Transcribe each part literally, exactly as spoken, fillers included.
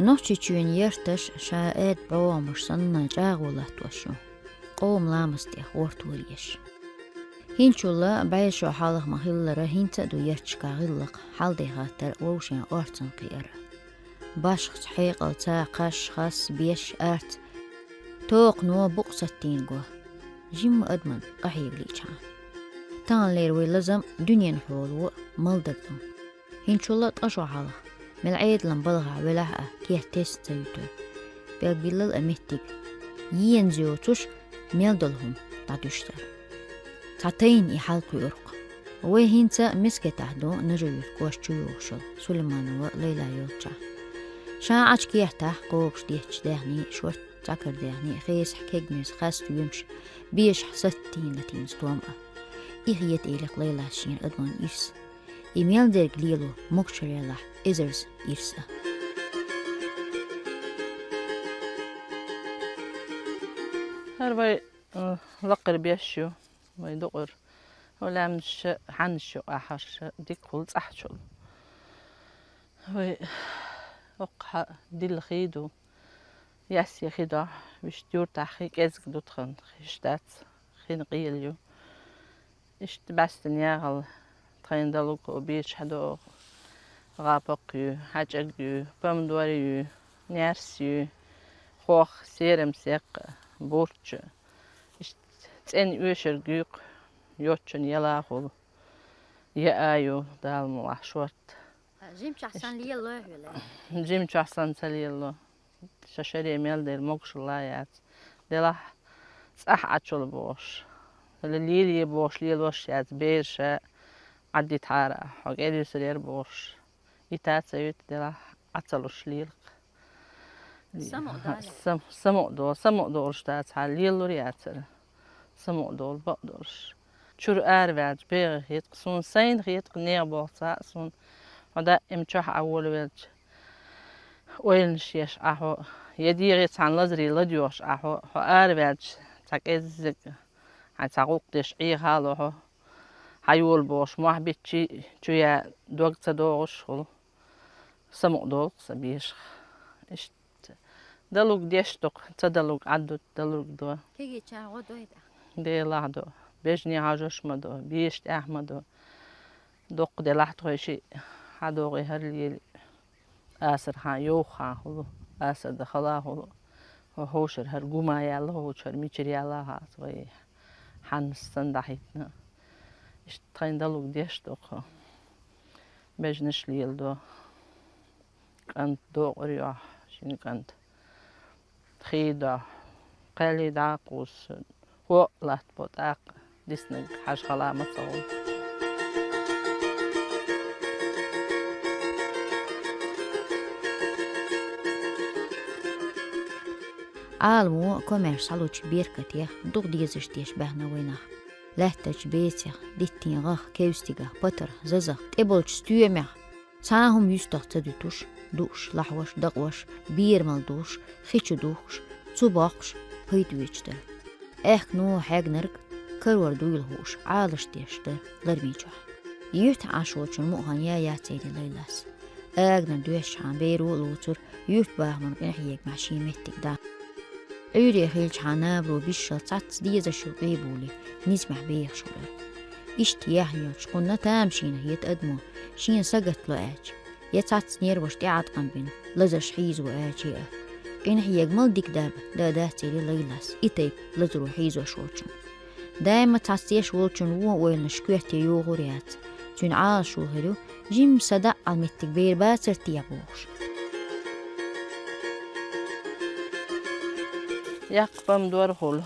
Нохчийчоьнан ярташ ша аьдда бӀогӀамаш санна чӀагӀо латтош ю, къоман ламаз тӀа гӀортор еш. ХӀинцачул бӀе шо хьалха ма-хиллара, хӀинца а ду ярташка гӀиллакх, хьал-де хаттар, вовшийн орцанна кхиар. Башхаца, хьекъалца, кхаш, хас, беш, арц, токхано букъ саттийна го. Жимма адамна къахьега лиъча хьан. Таханлера вай лазам дуьненан хьоло малдар ду. ХӀинцачул ткъа шо хьалха, мел Ӏедалан балхахь велахь а, кехат тесна ца юьтур. Белгбиллал а моттиг, ена йоцуш мел долу хӀума дӀадуьйш дара. Цхьа тайна и хьал кхуьур-кх. Вай хӀинца Мискетахь ду Нажи-Юьртан кӀоштан чу йогӀуш йолу Сулайманова Лайла йолчохь. Ша Ӏачу кехатахь кхобуш детташ даьхни, шортта цӀаккха даьхни, хесахь кегамеза хасса доьмаш, бешахь саттийна латийна стом а. И хета элира-кх Лайлас шена адаман ирс. И мел дерг лело могушалла ялахь эзарза ирс а. ХӀара вай, э, лакхара беш ю, вай дукъара. Хьо лаьмнаш хьаннаш ю ахьарша, дика хуьлу цӀахь чул. Вай, хӀокху хьа дилла хи ду. Яссе хи ду, вуьшта юьртахь хи кӀезиг ду тхан, хиш дац, хин къела ю. Иштта бӀаьстина яхьал тхайн далуг бечахь догӀу. ГӀапакх ю, хьаьчӀаг ю, помидор ю, нерс ю, хох, серам секх, бурч. Иштта цӀена оьшург ю-кх, йоччун яла хуьлу, яа ю, Дала мукъалахь, шортта. Жимчохь санна лелало хьуьлла? Жимчохь санна ца лелало. Ша шаре мел дерг могушалла яц. Делахь цӀахь Ӏачул бохуш. Лелае бохуш лелош яц, бераша Ӏадитахьара, хьо кӀел юьсур яра бохуш. Ита ца юьту делахь Ӏа ца луш лела-кх. Самукъадолу. Сам-, самукъадолу, самукъадолуш дацахьара, лелалур яцара. Самукъадолу, бакъдолуш. Чуьра араваьлча бегӀа хета-кх, суна сайна хета-кх, нехан болх ца а суна. Хьо даима чохь Ӏа волавелча, ойланаш еш Ӏа хьо, я дегӀе цхьана лазаре ладоьгӀуш Ӏа хьо, хьо араваьлча цхьа кӀеззиг, хьайн цхьа гӀуллакх деш Ӏехало хьо, хьан йолу бохуш, мохь биччи чу я дог ца догӀуш хуьлу. Самукъадолу-кх сан бешах. Иштта. Далуг деш ду-кх, ца далуг Ӏаддута, далуг до. Кегийчара гӀо дой тӀаккха? Делахь до. Бежане хьажош ма до, беша тӀехь ма до. Доккха делахь тхойшиъ, хьан догӀий хӀара лелий. Асар хьан йовха хьан хуьлу, асар дан хала хуьлу. Хьо ховшар хӀара гума яьлла, хӀо хӀара мичара яьлла хац вай. Хьаннас санна дӀахӀиттина. Иштта тхайн далуг деш ду-кх. Бежанаш леладо. КӀант докъур йохь, шина кӀант. Хи дохь, кхел дӀа а кхуссу, хӀоъ латтабо тӀаккха, диснарг хьажа хала ма ца гӀо. Ӏаламо комаьрша схьалучу беркатех дукха дезаш деш баьхна вайнах. Лаьттачу бецех, диттийн гӀах, кевстигах, патарх, зазах, тӀеболчу стоьмех, цхьа а хӀума юьстах ца дуьтуш, дууш, лахьош, дакъош, берамал дохуш, хи чу духкуш, цу боккхуш, пайда оьцуш дара. Аьхкено хьегнарг, карор дуйла хууш, Ӏалаш деш дара лармичохь. Юьртахь Ӏаш волчун мукъан я яцийли Лайлас. Агнар доьшчхьана беро а лоцур, юьртбахаман къинхьегамехь шен меттиг дан. Ӏуьйре хилчхьана набаро бишшал цхьацца дезаш йолу къебуле, низамехь бехаш хилар. Иштта яхь йолчу кхунна тамашийна хета адамо, шена сагатло аьлча, я цхьацца нерваш тӀеӀаткъам бина, лазарш хьийзаво аьлча а. Къинхьегамал дика дарба дан а дац элира Лайлас, и тайпа лазаро хьийзош волчун. Даима цхьацца еш волчун вон ойланаш коьрте йохур яц. Цуьнан Ӏалашо хир ю, жимма сан даьӀал меттиг бер бацара те бохуш. Яккха помидор хуьлу.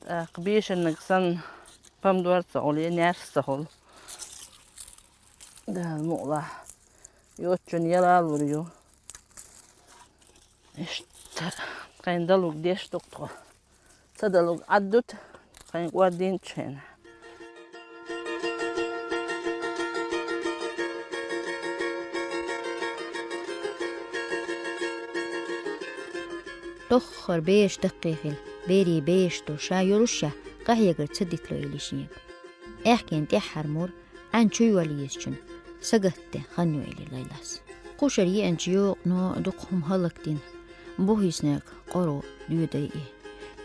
ТӀаккха бешаннаг санна помидор ца хуьлу, я нерс ца хуьлу. Дала мукъалахь, йоччун яла лур ю. Иштта, тхайн далуг деш ду-кх тхо. Ца далуг Ӏаддута, тхайн кӀордийначу хенахь. Тоххара бераш даккхий хила, берийн бешаш долу ша йолушшехь, къахьегар ца дитало элира шега. Аьхкенан тӀаьххьара мур Ӏаьн чу йолу езачун сагатде хан ю элира Лайлас. Кхушара еанчу йокъано дукха хӀума хӀаллакдина. Бухиснарг къоро доьду и.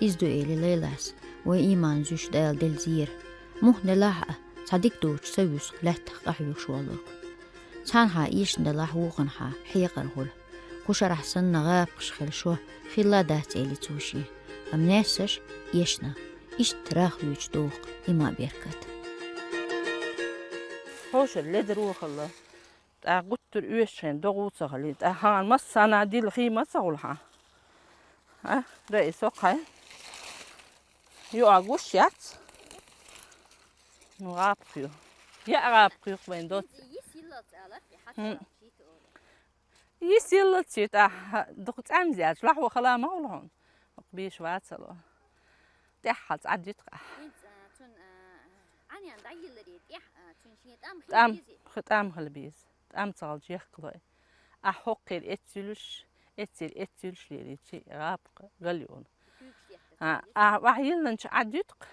Иза ду, элира Лайлас, вай иман зуьйш Дала делла зера. Мухь делахь а, цхьа дика доцуш ца вуьсу лаьттах къахьоьгуш волург. Цхьанхьа эшна делахь, вукханхьа хьекъар хуьлу. Кхушарахь санна гӀапакхаш хилла шо хилла дац, элира цо шен. Амма наьссаш эшна. Иштта рагӀ хьоьцуш доху иман, беркат. Хьошара ледар ву хилла. ТӀаккха гуттар а оьшучу хенахь догӀа ца хилла. ТӀаккха хьан массанхьа дилла хи ма ца хуьлу хьан? А, Раиса, со кхай. Юа гуш яц? Ну, гӀапакх ю. Яа гӀапакх ю вайн доц. Йис йиллалц алар, и хьан... Хм. Йис йиллалц ю, тӀаккха дукха цӀаьмза яц, лахьо хала ма хуьлу хьуна. Оха бийш вацало. ТӀехьа хьалц Ӏад ю тӀаккха. ХӀинца, а, цунна, а, Ӏанен дӀайилларе тӀехь, а, цуьнан шен тӀам хила... ТӀам, безий? Хи тӀам хила беза. ТӀам ца хилча яхкало. Ахь хӀокхуьйра эццуьллуш, эццуьйра эццуьллуш лелийча, гӀапакх гал юна. Куьйгаш деттар. А, цуьнан, а, ваха йилланча Ӏад ю тӀаккха.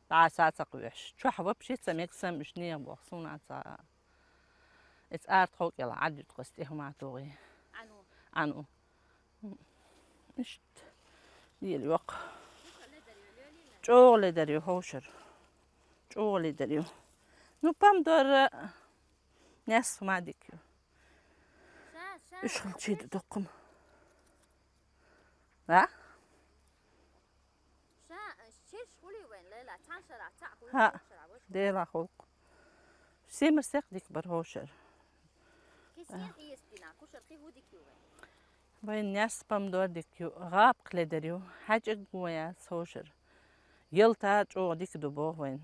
ДӀа са ца кхоьхьуш. Чохь вообще ца мега сан уьш, нехан боху суна ца. Эца ара тхов кӀел Ӏад ю тӀаккха, ас тӀе хӀума тухий. Ӏану. Ӏану. Иштта. Лела йоккха. ЧӀогӀа ледар ю хьошара. ЧӀогӀа ледар ю. Ну, помидор, э, наьсса хӀума дика ю. Ша, ша, уьш хилча ду доккхум. А? Ша, э, шерш хуьлий вайн, Лайла, цхьана шарахь цхьаъ хуьлий, хӀа, цхьана шарахь вуьш хуьлий. Делахь гӀуллакх. Семарсекх дика бара хьошара. Кхин сен хьестина, кхушара кхин хӀун дика ю вайн? Вайн наьсса, помидор дика ю, гӀапакх ледар ю, хьаьжкӀаг вон яц хьошара. Ялта чӀогӀа дика ду боху вайн.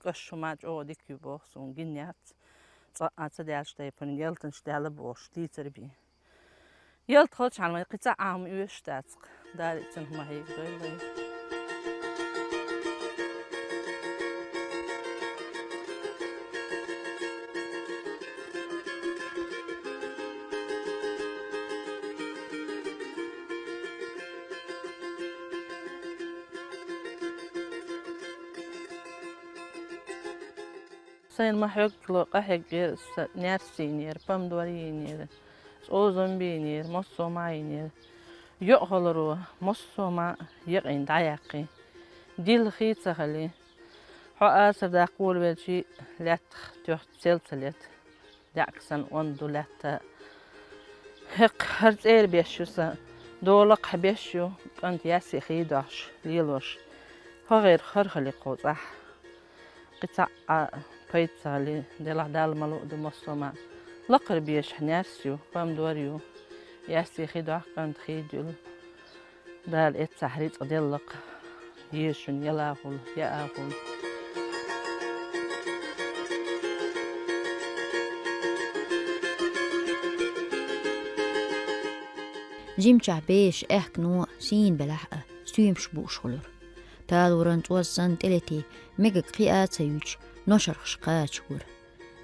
КӀаш хӀума чӀогӀа дика ю боху суна, гина яц. Цкъа а ца даьллачу тайпана ялтанаш даьлла бохуш, дийцар бен. Ялта хилчхьана вайн кхин цхьа Ӏамма оьшуш дац-кх. Дала и цуьнан хӀума хьегадойла вайн. Сайна ма хьоьггало къахьеггера, аса наьрс йийнера, помидор йийнера, цӀозамба йийнера, массо а хӀума йийнера. Йоа хиларо массо а хӀума якъийна дӀаяьккхи. Дилла хи ца хили. Хьо асар даккха волавелчий, лаьттах тоьхна сел ца лета. ДаьӀахк санна онда ду лаьтта. ХӀекх, хӀара цӀера беш ю сан, долакхахь беш ю, кӀант яьсси хи дохьуш, лелош. ХӀогӀера хӀара хили кху цӀахь. Кхин цхьа а пайда ца хили, делахь Далла ма луъу ду массо а хӀума. Лакхара бешахь наьрс ю, помидор ю. Яьсси хи дохьу, кӀант хи дуьллу. Дала эццахь рицкъ делла-кх, езачунна яла хуьлу, яа хуьлу. Жимчохь бешан аьхкено сийна белахь а, стоьмаш бууш хуьлура. Талоран цӀоз санна тӀелетий, мегаг кхиа а ца юьйтуш, ношархаш кхача гора.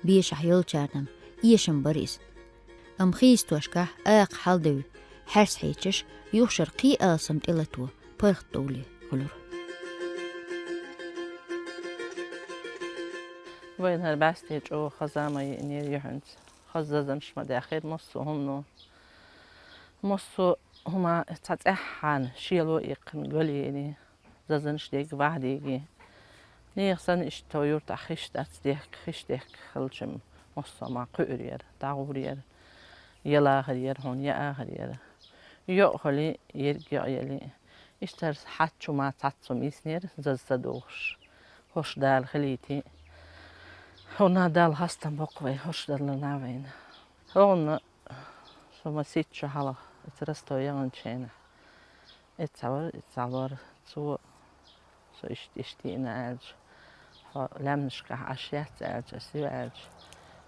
Бешахь йолчарна-м эшам бара иза. Амма хийстошкахь акха хьаладевлла, хьаьрс хьийчаш, юхашара кхин а алсам тӀелато паргӀатдовлий хуьлура. Вайна хӀара бӀаьсте чӀогӀа хаза ма йиънера юьхьанца. Хаза зазамаш ма даьхира массо а хӀумано. Массо а хӀума цхьа цӀеххьана шело а иккхина гал йиъний. Зазанаш дерг ваха дийгий. Нехан санна иштта тхо юьртахь хиш дац дехка, хиш дехка хилча-м массо а хӀума кхуьур яра, дӀагӀур яра, ялахар яра хьуна, яахар яра. Йоа хилий, ерг йоа елий. Иштта хӀара хьаьчча хӀума цхьацца хӀума йиснера, заза ца дохуш. ХӀорш Дала хилийтий. ХӀунна Далла хастам боккху вай, хӀорш даллална вайна. ХӀунна со масийтта шо хьалха, эца Ростов яханчу хенахь. Эццахь вара, эццахь лор, цо, со иштта, иштта йиъна аьлча, хьо лаьмнашкахь Ӏаш яц аьлча, ас ю аьлча,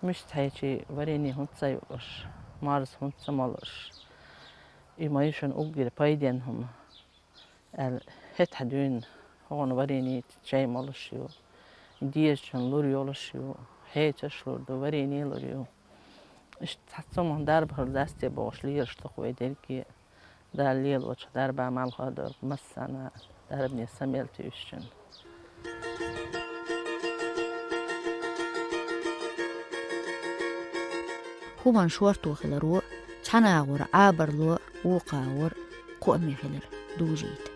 муьста хьечий варени хӀунда ца юуш, марза хӀунда ца молуш, и ма ю шуна уггар пайденна хӀума, аьлла, хӀетахь дуьйна хӀокхунна варени чай молуш ю, дезачунна лур йолуш ю, хьечарш лур ду, варени лур ю. Иштта цхьацца хӀуманах дарба хир дац те бохуш лелаш ду-кх вай дерриге. Дала лелочу дарба малхо а дойла массарна а, дарбане са мел туьйсучунна. Хӏуман шорто хиларо, цхьан агӏор Ӏабарло, вокха агӏор кхоаме хилар дужийта.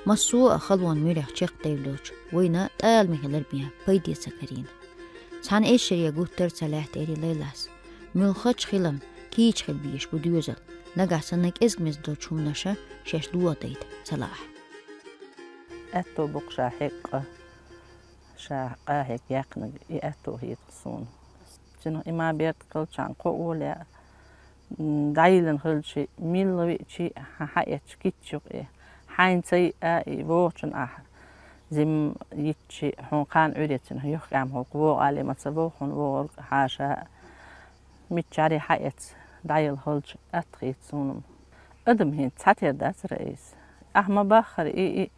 Массо а халонан муьрехь чекхдевллачу вайна тӏаламе хилар бен пайде ца карийна. Цхьана эшшаре гуттар а ца лаьтта Эли Лайлас. Муьлххачу хилам кийча хила безаш бу доьзал, нагахь санна кӏезга-меза долчу хӏуманаша шаьш дохадайта ца лаахь. Аьтто бу-кх ша хьекъа, ша къахьега яьккхинарг, и аьтто хета-кх суна. Цуьнан и ма берда калчан кхоо лаьа, м, дӏайиллина хилчи, милла виъчи хьан хьаэцча кийча ю-кх и. Хьайна ца йиъа и вогӏучун ахь зим йитчи, хьуна кхана Ӏуьйре цуьнан юхкъаьмна хӀокху вогӀале ма ца вогӀу хьуна вогӀург хьаша, миччахьара хьаэца дӀаяла хилча атта хета суна-м. Адам хӀинца цхьатера дацара иза. Ахьа ма баххара и, и,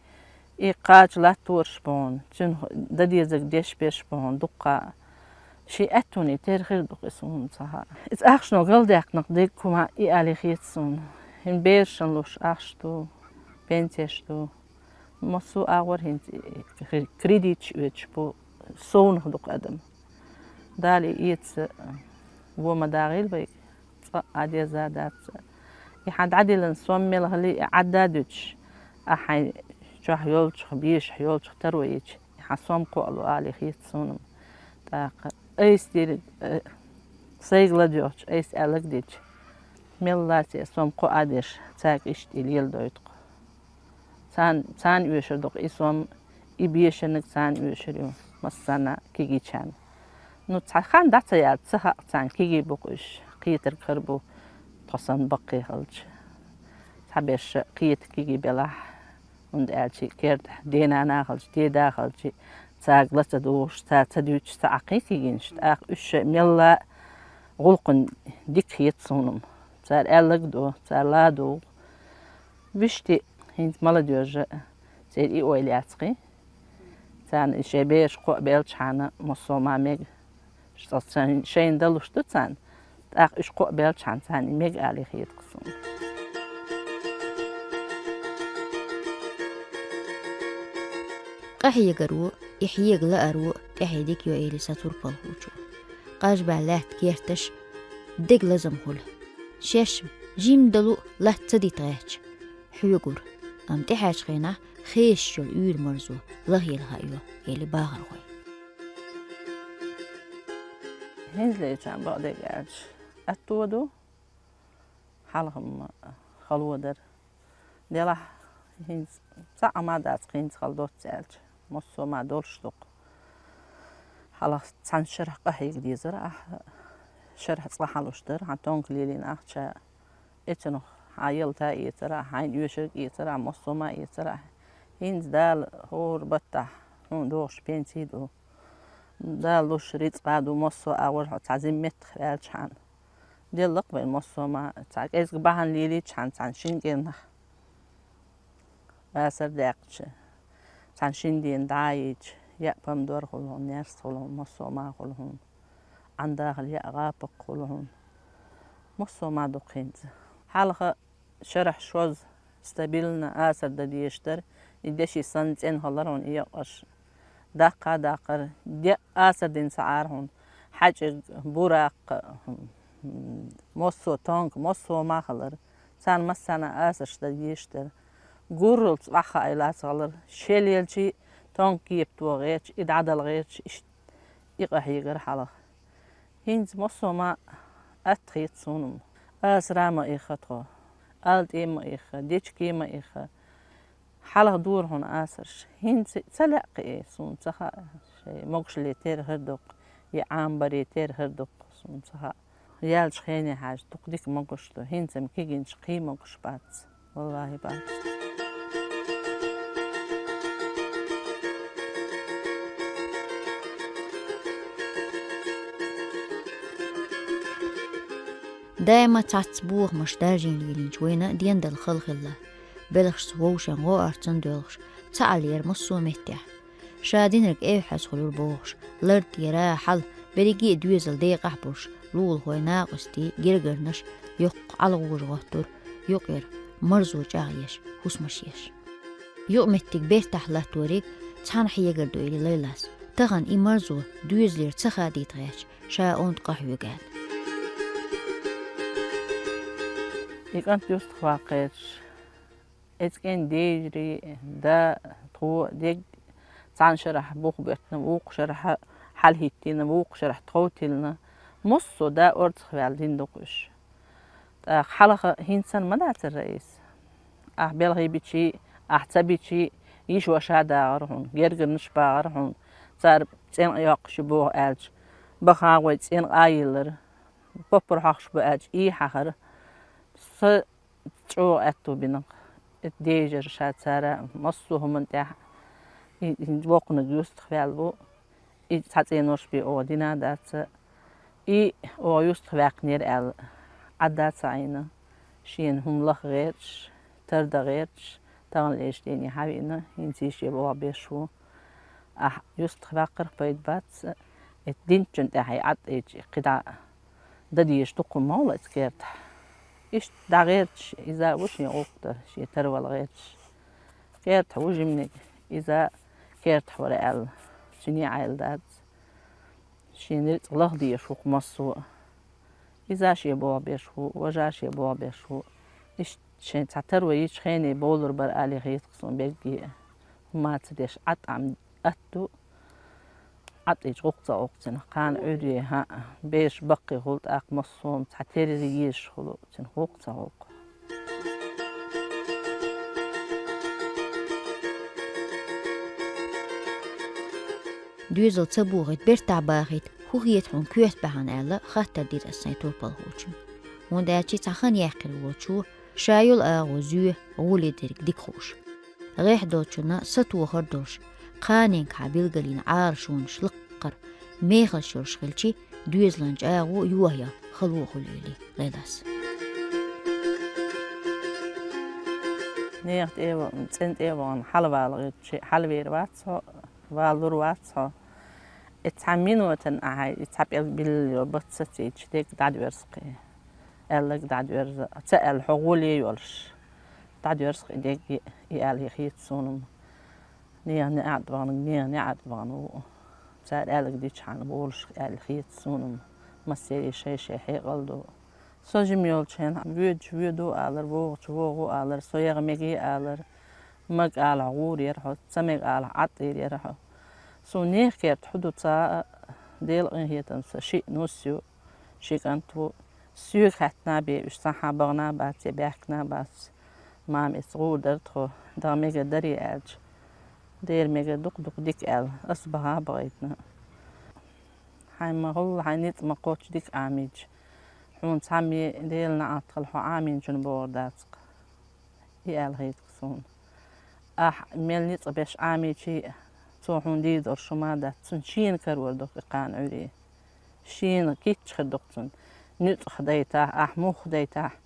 и кхача латтораш бу хьуна, цуьнан дан дезарг деш берш бу хьуна дуккха. Шен аьттоне тера хир ду-кх и суна ца хаьа. Иза ахчано галдаьккхинарг дерг хӀума и алий хета суна. ХӀинца берашна луш ахча ду, пенсеш ду. Массо а агӀор хӀинца и, и кредиташ оьцуш бу, совнах ду-кх адам. Дала и эца во ма дагӀийла вайга, цкъа а деза дац. И хьан дӀадиллина сом мел хили, и Ӏадда а дуьтуш, ахьа хьайн чохь йолчух, бешахь йолчух таро йича, и хьан сом кхоалу алий хета суна-м. ТӀаккха айса дерг, э, сайга ладоьгӀча, айса аьлларг дича, мелла а церан сом кхоа деш, цаьрга иштта и леладойту-кх. Царна, царна оьшур ду-кх и сом, и бешаниг царна оьшур ю, массарна кегийчарна. Ну, цхьа хан дӀа ца яьлча, ца хаьа царна кегий бу-кх уьш, кхетарг хир бу, тхо санна баккхий хилча. Цхьаберш кхета кегий белахь, хӀунда аьлча керда ден-нана хилча, деда хилча, цаьрга ла ца дугӀуш, цара ца дуьйцуш ца Ӏа кхин кегийча, тӀаккха уьш шайн мелла а гӀуллакхана дика хета суна-м. Цара аьлларг а до, цара ла а дугӀу. Вуьшта хӀинца молодёжь церан и ойла яц кхин. Царна и шайн бераш кхоа белчхьана, массо а ма мега. Цкъа шайн-, шайна далуш ду царна, тӀаккха уьш кхоа белчхьана царна и мега алий хета-кх суна. Къахьегаро, и хьега лааро тӀаьхье дика йо, Эли, сацур палхучо. Къажбаьлла лаьтта керташ дега лазам хуьлу. Шаьш жимма далу латта ца дита гӀерташ хьоьгура, амма тӀаьхьарчу хенахь хезаш йолу уьйр-марзо лахъелла хаайо, Эли, бахархой. ХӀинцалерчарна бакъдерг аьлча, аьтто ду, хьалха-м хало дара. Делахь хӀинца цхьа а ма дац-кх хӀинца хала доцца аьлча, массо а ма долуш ду-кх. Хьалха цхьана шарахь къахьега дезара ахьа, шарахь цкъа хьалуш дара, хьан тонка лелийна ахча, эцунах хьан ялта а эцара, хьайна оьшург а эцара, массо а ма эцара. ХӀинца Дала хӀора баттахь хьуна догӀуш пенсий ду. Дала луш рицкъа ду, массо а агӀор хьо цхьа зимметтах ваьлчхьана. Делла-кх вайн массо а ма, цхьа кӀезиг бахьана лелийчхьана цхьана шина кӀирнах. Асар даьккхича, цхьана шина дена дӀа а йича, яа помидор хуьлу хьуна, нерс хуьлу хьуна, массо а ма хуьлу хьуна. Ӏандахала яа гӀапакх хуьлу хьуна. Массо а ма ду-кх хӀинца. Хьалха шарахь шозза стабильно асар дан дезаш дара, и деши санна цӀена хилара хьуна и якъаш. Даккха а даккхара, де а асар дина ца Ӏара хьуна, хьаьжкӀиг, бураккха, массо а тонка, массо а ма хилара. Царна массарна а асарш дан дезаш дара. Гурралц охьахаийла ца хилара, шел елчий, тонка кепа тохаргӀерча, и дӀадаларгӀерча, иштта и къахьегара хьалха. ХӀинца массо а ма атта хета суна-м. Асара ма ихха тхо, алтӀе ма ихха, дечке ма ихха. Хьалха дора хьуна асарш. ХӀинца ца лаьа-кх и, суна ца хаьа, шайн могушалле тера хир ду-кх, я Ӏамабаре тера хир ду-кх, суна ца хаьа. Яьллачу хене хьаьжча, дукха дика могуш ду, хӀинца-м кегийча кхин могуш бац. ВаллахӀи, бац. Даима цхьацца бохамаш даржийна лелийначу вайна дендала хала хилла. Белхашца вовшен гӀо-орцан доьлхуш, ца Ӏаллера массо а меттехь. Ша динарг эвхьаза хуьлура бохуш, лар тӀера хьал берриге а доьзал декъахь болуш, лулахой, накъостий, гергарнаш йоккха ӀалагӀожа гӀоттура, юкъера марзо чӀагӀъеш, хӀусамаш еш. Юкъаметтиг бертахь латториг цхьаьна хьегар ду Эли Лайлас. Тахана и марзо доьзалера ца хадийта гӀерташ, ша онда къахьоьгу аьлла. И кӀант юстах ваккхараш, эцкийн дежари, да, тхо, дег цхьан шарахь бух беттина, вукху шарахь хьалхӀиттина, вукху шарахь тхов тиллина, массо а да орцах ваьлла дина ду-кх уьш. ТӀаккха хьалха хӀинца ма дацара иза. Ахь белхий бичий, ахь ца бичий, йиш ваша дагӀара хьуна, гергарнаш багӀара хьуна, цара цӀенкъа йоккхуш ю боху аьлча, баха гӀой цӀенкъа а йиллара, поппар хьохуш бу аьлча, и хьахара. Са чӀогӀа аьтту бина-кх. Эт дежар ша цара массо а хӀуманна тӀехь и, и воккханиг юстах ваьлла ву. И цхьа цӀенош бен оха дина а дац, и оха юстах ваьккхинера аьлла, Ӏадда а ца Ӏийна, шена хӀума лаха гӀерташ, тара дан гӀерташ, таханлерчу дийне хьавиъна, хӀинца и шен боху беш ву. Ахь юстах ваьккхарх пайда бац, эт динчун тӀехь и Ӏад Ӏийча, кхидӀа дан дезаш ду-кх хӀума ма хуьлу оцу кертахь. Иштта дӀагӀерташ, иза а ву шен гӀуллакх дар, шен тарвала гӀерташ. Кертахь ву жиманиг, иза кертахь вара аьлла, цуьнан Ӏайла дац. Шен рицкъ лаха дезаш ву-кх массо а. Иза шен боху беш ву, важа шен боху беш ву. Иштта шайн цхьа тарвала йича хене бовлур бара алий хета-кх суна берриге а. ХӀума ца деш Ӏад Ӏам атта ду. Ӏад Ӏийча гӀуллакх ца гӀуллакх цуьнан, кхана Ӏуьйре, хӀаъ, бераш баккхий хуьлу, тӀаккха массо а хӀума цхьа терра езаш хуьлу, цуьнан гӀуллакх ца гӀуллакх. Доьзал ца бохийта, бертахь бахийта, хӀун хета хьуна коьрта бахьана аьлла, хаттар дира ас сайн турпалхочунна. ХӀунда аьлча цхьа хан яьккхина волчо ша йолу агӀо зоь, гӀоле дерг дика хууш. ГӀехь долчунна сатохар долуш, кханенгахьа билгалйина Ӏалашонаш лаккхара мехалш йолуш хилчи, доьзалан чӀагӀо йохаяла хало хуьлийли лелас. Нехан тӀе а вахана, цӀен тӀе а вахана, хьалавала гӀиртчи, хьалавер вац хьо, валур вац хьо. И цхьа минотан ахьа, и цхьа пӀелг билла йо бац сацийча, дег дӀадоьрзу-кх и. Аьлларг дӀадоьрзу, ца аьлла хьо гӀоле йолуш. ДӀадоьрзу-кх и дег, и аьлла хета суна-м. Нехан неӀард ваханиг, нехан неӀард вахана ву. Цара аьлларг дичахьана волуш аьлла хета суна-м. Массеран шай-шай хьекъал ду. Со жима йолчу хенахь, воьдучу воьду алара, вогӀучу вогӀу алара, со яха мегий алара. Мага алахь, гӀур яра хьо, ца мега алахь, Ӏад Ӏийр яра хьо. Суна нехан керта хӀун ду ца а, Делан къинхетамца шиъ нус ю, ши кӀант ву. Соьга хаьттина бен уьш, цхьанхьа бахана бац я баьхкина бац. Мама, эцца гӀур дара тхо, даха мегар дарий аьлча, дера мегар дукха-дукха дика аьлла, ас баха а бахийтина. Хьайн ма гӀулла, хьайн ницкъ ма кхоччу дика Ӏамийча. Хьуна цхьамма Делан неӀалт хила хьо Ӏамийначунна богӀур дац-кх. И аьлла хета-кх суна. Ахь мел ницкъ беш Ӏамийчи а, цо хьуна дийр долуш хӀума дац, цунна шена карор ду-кх и кхана Ӏуьйре. Шена кийча хир ду-кх цунна. Нуьцкъах дайтахь, ахь муха дайтахь,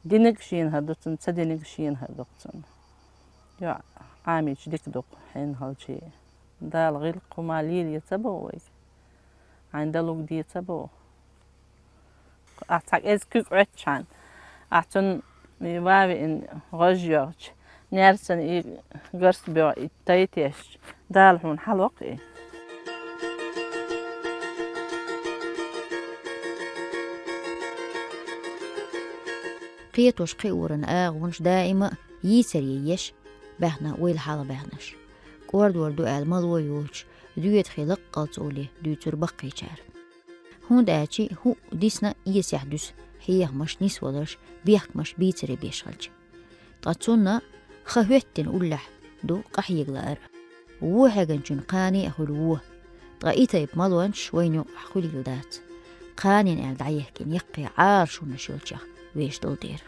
динарг шена хир ду цунна, ца динарг шена хир ду-кх цунна. ЙоӀ Ӏамийча дика ду-кх хьенан хилчи. Дала гӀиллакх хӀума лелае ца боху вайга? Хьайн дан лугде ца боху? Ахь цхьа кӀезиг куьг Ӏоьттичхьана, ахь цунна и ван веана гӀаж йоьгӀча, нерсана и гарс боьгӀу и тай тешча, Дала хьуна хьалокх и. Кхетош кхиоран агӀонаш даима а йийцаре еш баьхна вайла хьалха баьхнарш. КӀордор ду аьлла мало йоцуш, доьдахе лаккъал цӀоле дуьйцура баккхийчара. ХӀунда аьлча хӀуъа дисна эсехь дуьсу хьехамаш, нисваларш, бехкамаш бийцаре беш хилча. Ткъа цунна ха хӀоьттина уллехь ду къахьега лаар. Вон хьегначун кхане а хуьлу вон. Ткъа и тайпа малонаш вайна юкъахь хуьлийла дац. Кханенан аьлла дӀаехкина яккхий Ӏалашонаш йолчех вешан долу дера.